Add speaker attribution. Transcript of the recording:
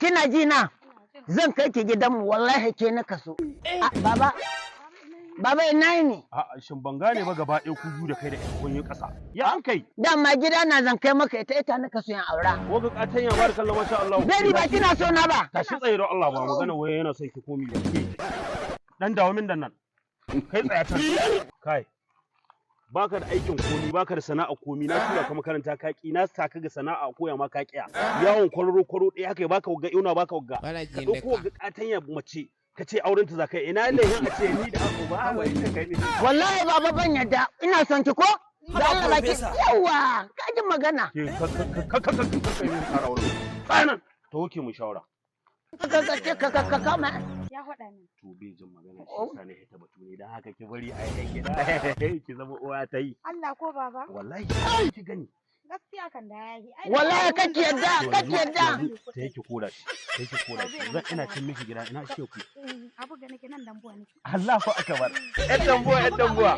Speaker 1: Kina ji na? Zan kai ki gidanmu, wallahi ke na kaso. Ah, baba. Baba, ina ne?
Speaker 2: A'a, shin ban gane ba, gaba ɗaya ku biyu da kai da ita kun yi ƙasa. Ya an kai?
Speaker 1: Dama gida na zan kai maka ita, ita na kaso yan aura.
Speaker 2: Ko ga katanya ba da kallon, masha Allah.
Speaker 1: Baby, ba kina so na ba?
Speaker 2: Tashi tsaye don Allah, ba magana waye yana son ki komi ba. Ke. Dan dawo min da nan. Kai, tsaya can. Kai. Baka da aikin komi, baka da sana'a komi, na tura ka makaranta ka ki, na sa ka ga sana'a koya ma ka kiya. Yawon kwararo kwaro ɗaya haka baka wagga iuna baka wagga. Ka ɗauko wagga katanya mace ka ce auren ta zakai, ina laihin a ce ni da aku ba wai ta kai ni.
Speaker 1: Wallahi baba, ban yadda. Ina son ki ko? Da Allah baki yawa, ka ji magana.
Speaker 2: Ke, ka ka ka ka ka ka yi kara wurin. Tsanan. To ke mu shawara.
Speaker 1: Ka ka ka ka ka kama.
Speaker 3: Ya faɗa min.
Speaker 2: To, bai jin magana, shi sa ne ta batu ne, dan haka ki bari a yi gida ki zama uwa ta yi.
Speaker 3: Allah ko, baba?
Speaker 2: Wallahi ki gani.
Speaker 3: Gaskiya kan da yayi. Ai,
Speaker 1: Wallahi kake yadda, kake yadda.
Speaker 2: Ta yake kora shi, ta yake kora shi. Zan ina cin miki gida, ina shi ku.
Speaker 3: Abu ga nake nan, Dambuwa nake.
Speaker 2: Allahu akbar. Yan Dambuwa, yan Dambuwa.